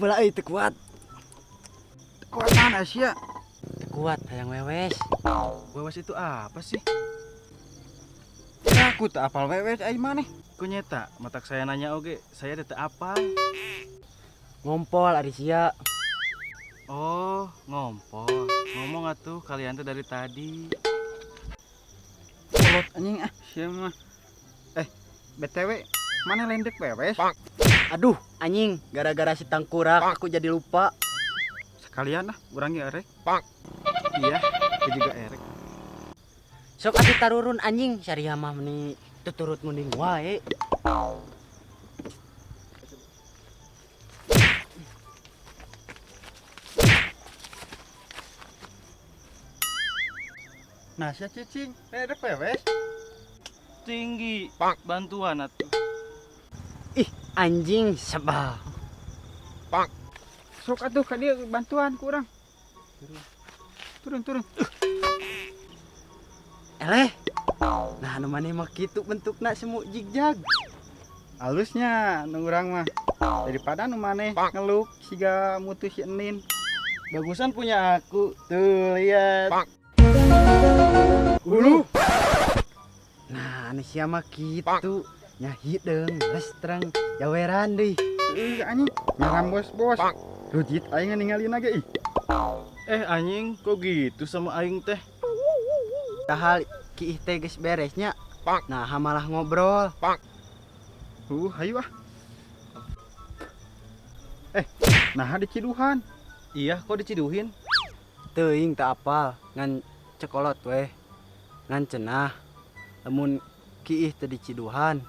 Siap heula euy teu kuat. Kuat mana sia? Teu kuat hayang wewes. Wewes itu apa sih? Aku tak apal wewes ai maneh. Ku nyeta, matak saya nanya oge, saya teu apal. Ngompol ari sia. Oh, ngompol. Ngomong atuh kalian tuh dari tadi. Kolot anjing ah sia mah. BTW, mana lendek wewes? Aduh, anjing, gara-gara si tangkurak aku jadi lupa. Sekalian lah, urang ge erek. Iya, aku juga erek. Sok atuh tarurun anjing, syariah mah meni tuturut mending wae. Nah, sia cicing, erek wewes. Tinggi, bantuan atuh. Ih, anjing sebal. Sok atuh ka dieu bantuan ku urang. Turun, turun. Eleh. Nah, anu maneh mah kitu bentukna semu jigjag. Alusnya nu urang mah. Daripada nu maneh ngeluk siga mutu si Enin. Bagusan punya aku. Tuh, lihat. Uluh. Nah, anu sia mah kitu. Nya hideung, lestreng, jaweran deui. Anjing, nyaram bos-bos. Rujit aing ningalina ge ih. Anjing, kok gitu sama aing teh? Padahal kiih teh geus beresnya. Nah, malah ngobrol. Hayu ah. Nah diciduhan. Iya, kok diciduhin? Teuing teu apal, ngan cekolot weh. Ngan cenah. Lamun kiih teu diciduhan,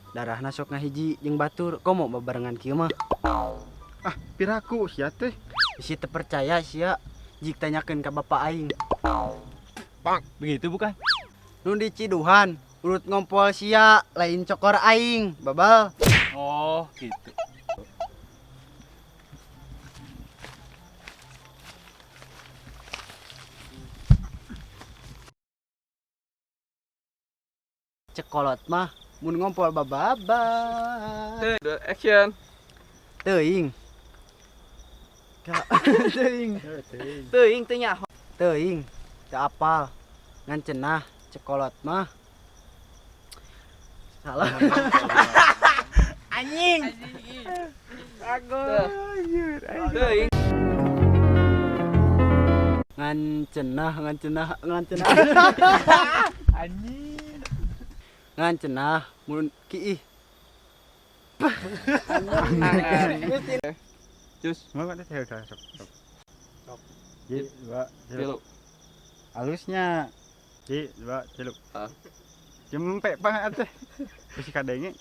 darahna sok ngahiji jeung batur, komo babarengan kieu mah. Ah, piraku sia teh. Bisi teu percaya sia, jik tanyakeun ka bapak aing. Begitu bukan? Nu diciduhan, urut ngompol sia, lain cokor aing, babal. Oh, gitu. Cekolot mah mun ngompol bababa. Action. Teuing. Teuing. Teuing teu nyaho. Teuing. Teu apal. Ngan cenah cekolot mah. Salah. Anjing. Teuing. Ngan cenah, ngan cenah, ngan cenah. Anjing. Ngan cenah mun kiih. Cus. Mau teh sok sok. Ji, dua, tilu. Tilu. Alusnya. Ji, dua, tilu. Ah. Jempek banget teh. Bisi kadenge.